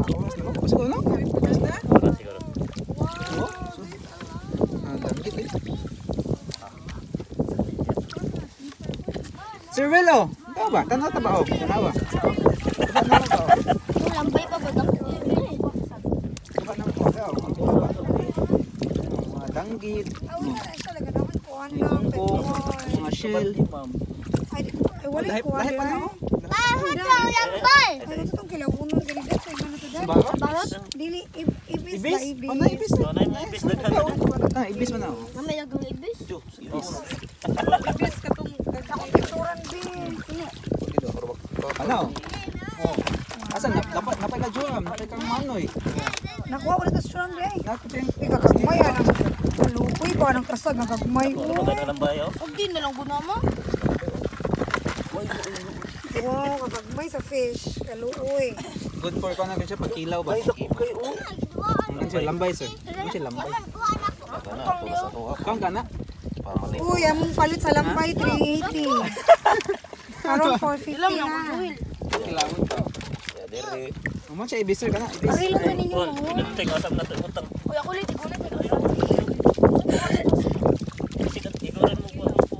Oras na ba? Siguro no? Wala siguro. Oh, so. Ah, danggit eh. Sir Will, oh. Tanaw ba? Tanaw ta ba, oh? Tanaw ba? Tanaw ba, oh? Lambay pa ba? Diba naman po, oh? Mga danggit, kungkong, mga shell. Ay, wala ko. Lahi pa na, oh. Bakit ang lambay? Ano to tong kilawunon ganito sa ano to dad? Balot? Dili ibis ba Ibis? ibis? Oh, na ibis. So, na yung ibis daghan. Ah, ibis man na, oh. Mamay lagang ibis. Ibis. Ibis katong ako picturean bi. Ano? Oh. Asa na dapat napay ka juram, napay kang manoy. Nakuha ko na sa bi ay. Napay Ikakagmay anang lukoy ba nang kasag nga gagmay. Ano ba ganang lambay, oh? Ug di na lang guna mo. Wow, kagagmay sa fish. Kaluoy. Good for ka na siya pagkilaw ba? Ang siya lambay, sir. Ang siya lambay. Kang kana? Uy, among palit sa lambay 380. Karon 450 Ilam na ko na. juhil. Kilawon ka. Mo siya ibis, sir, kana ibis. Arilo man ninyo Kuan, mo. pinunting asam na to utang. Uy, ako ulit igunan ko. Sikat iguran mo kuan mo.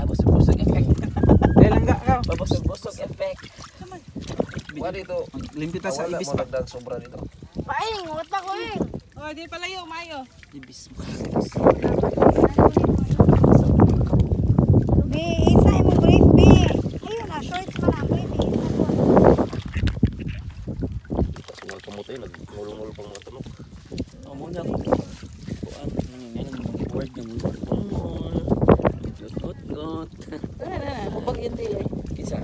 Busog-busog effect. Dahil langga ka. Busog-busog effect. Wa dito. Limpyo ta sa Wala ibis mo pa. nagdag sobra dito. Paing, wat pa ko eh. Oh, di palayo, mayo. Ibis. Bi, isa imong brief bi. Ayun na, shorts man ang brief. Isa ko. Tapos mga kamote nagngulong-ngulong pang mga tunok. O muna ko. Kuan, nanginginom ng board na mo. Got, got. Wala na, ubag yun dili. Isa.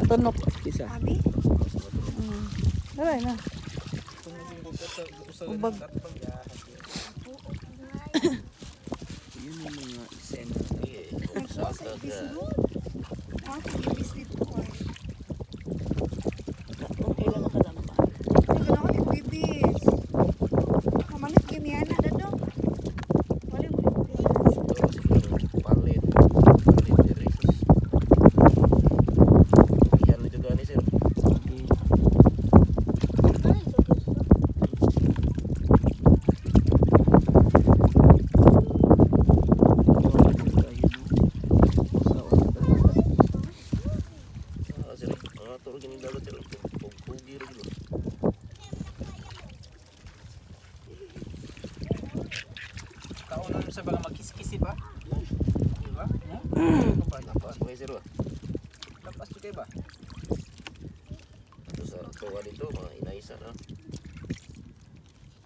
Tunok. Isa. Abi? Wala na. Ubag. Yun yung mga eksena. Nakuha sa ibis mo. Ako ibis dito ko. Okay lang makalamba. Hindi ko na ako ibis. Kamalit gimiana dado. Wala mo ibis. Palit. Palit diri. Iyan na juga ni sir. Okay. Ah, sir. Mga turo gini dagat sir. Kugi ra gid. Kaunon sa baka magkiskisi ba? Di ba? Lapas mo sir ba? Lapas jud kay ba? Ito sa tuwa dito mga inaisa na.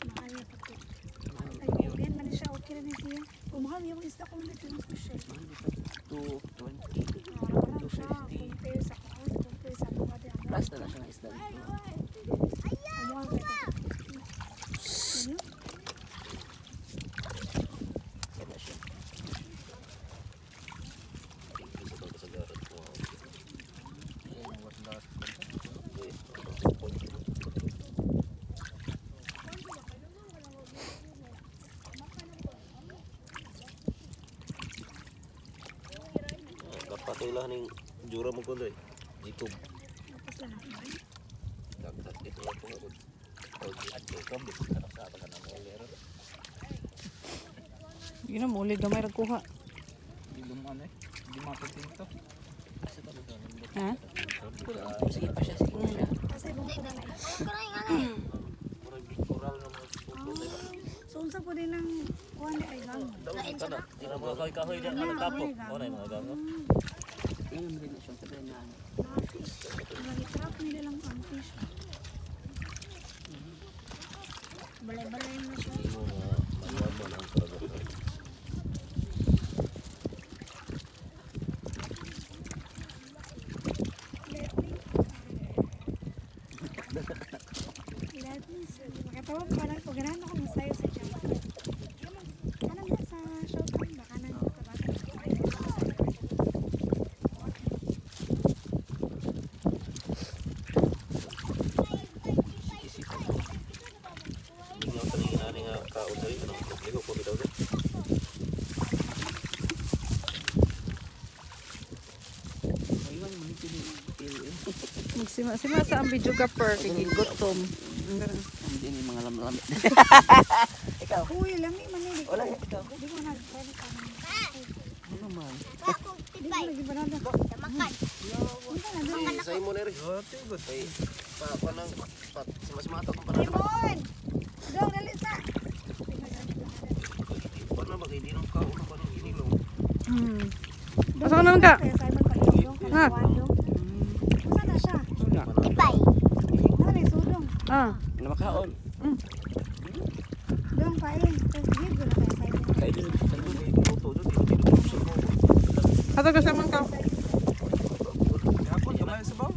Mahal niya pati. Ay, okay man siya. Okay na siya. Umahal yung isda ko na ito siya. 220. 250. Compare sa kuan, compare sa kuan. Plus na lang siya ng isda dito. Umuha ka. Ano? Yan na siya. Sa kasagaran ko. Yan ang was last. Dapat ila ning jura mo kundi. Jacob. Tapos lang. Dagdag dito ako nga. Jacob. Yun na, muli gamay ra kuha. Di lumaan eh. Di makontento. Asa pa ito? Ha? Sige pa siya, sige pa siya. Kasi ibang So unsa po din ang kuan ni ay gang. Di na mga kahoy-kahoy diyan ang tapok. O na yung mga gango. Yan ang rin na siya. Sabi na ano. Mga fish. Mga trap nila lang ang fish. Balay-balay mo siya. Mayaman ang karagatan. Let me see. Makatawa ko na ko ganahan ako masayo sa Japan. Kanang sa Showtime ba kanang kabata. Hindi nga talingan nga kaon diri ano, ligo ko bitaw. Sima sa ang videographer kay gigutom. Hindi ni mga lamlamit. Uy, lami man ni. Wala ikaw. Di ko na try ka. Ano man? Di ko lagi banana. Tamakan. Sa imo na rin. Ay, pa pa nang pa simas-mata kung para. Limon. Dong dali sa. Pa na ba kay di nang kaon pa nang ginilo. Asa ka naman ka? Kaya Simon pa dong. Ha? Usa na siya. Ipay. Nani sudong. Ah. Ano makaon? Dong pain. Give ko na kay Simon. Kay din. Luto do di di sa ko. Ato ka sa man ka. Hapon gamay sa baw.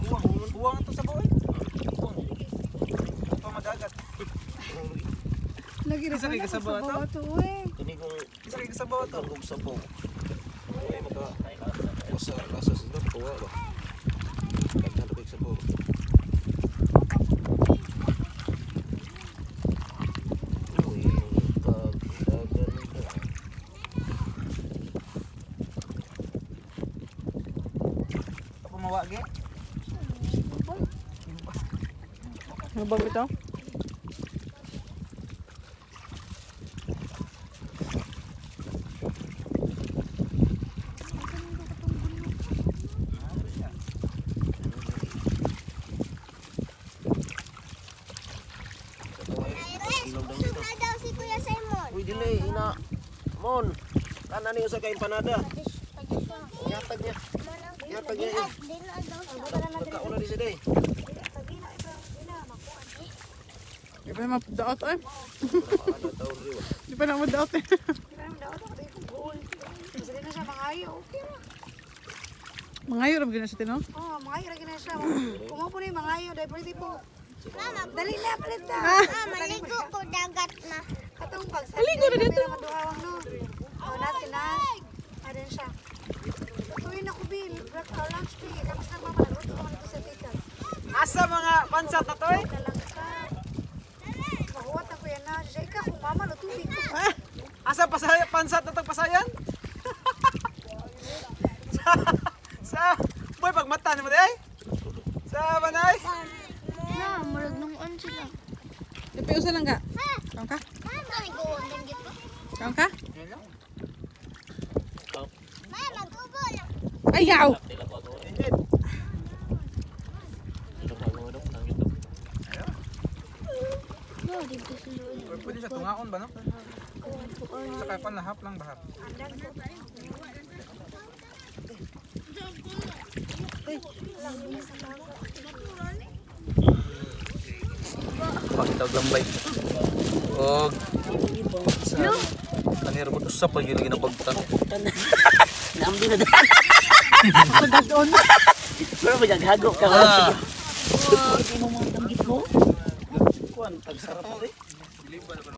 Kuwang, kuwang ato sa baw eh. Kuwang. Pa madagat. Lagi ra Isa kay ko kasabaw sa ato? ato uy. Kani kung Isa kay kasabaw ato. kung sabaw. Ay maka lasa lasa sa dap kuwa ba. Daghan kay sabaw. Uy, kag dagan ka. Ako mawagi. Mabag ito. Busog na daw si Kuya Simon. Uy, dili ina. Mon. Kana niyo sa kay empanada. Yatag niya. Yatag niya. eh. Nagkaon na di siya day. Di pa na madaot eh. Ano taon riwa. Di pa na madaot eh. Di ba naman daw ato ko goal. Kasi na siya mangayo. Okay ra. Mangayo ra gyud na siya tino. Oh, mangayo ra gina siya. Kumo po ni mangayo dai pwede po. Dali na palit na. Ah, maligo ko dagat na. Katong pag sa. Ligo na dito. Maduhawang no. Oh, na si Nash. Adan siya. Tuloy na ko bil. Break our lunch bil. Tapos na mama nagluto ko nito sa tikas. Asa mga pansat na to eh? Na lang ka. Mahuwat ako yan na. Siya ikaw kung mama lutubig ko. Asa pasaya pansat na to pasayan? Sa boy pagmata nimo di ay. Sa banay. Na, murag nung on sila. Di pa usa lang ka. Kaon ka? Maligo ang dito. Kaon ka? Ma, mag-ubo lang. Ayaw. Tila ko ako. Tila ko ako dok nang ito. No, dito sa loob. Pwede siya tungaon ba no? Sa kay pan lahap lang bahap. Pakita og lambay. Og sa kanira ko usa pa gyud ginabagtan. Naambi na dahil. Pero magaghago ka. Hindi mo mga danggit mo. Kuan tagsarap eh.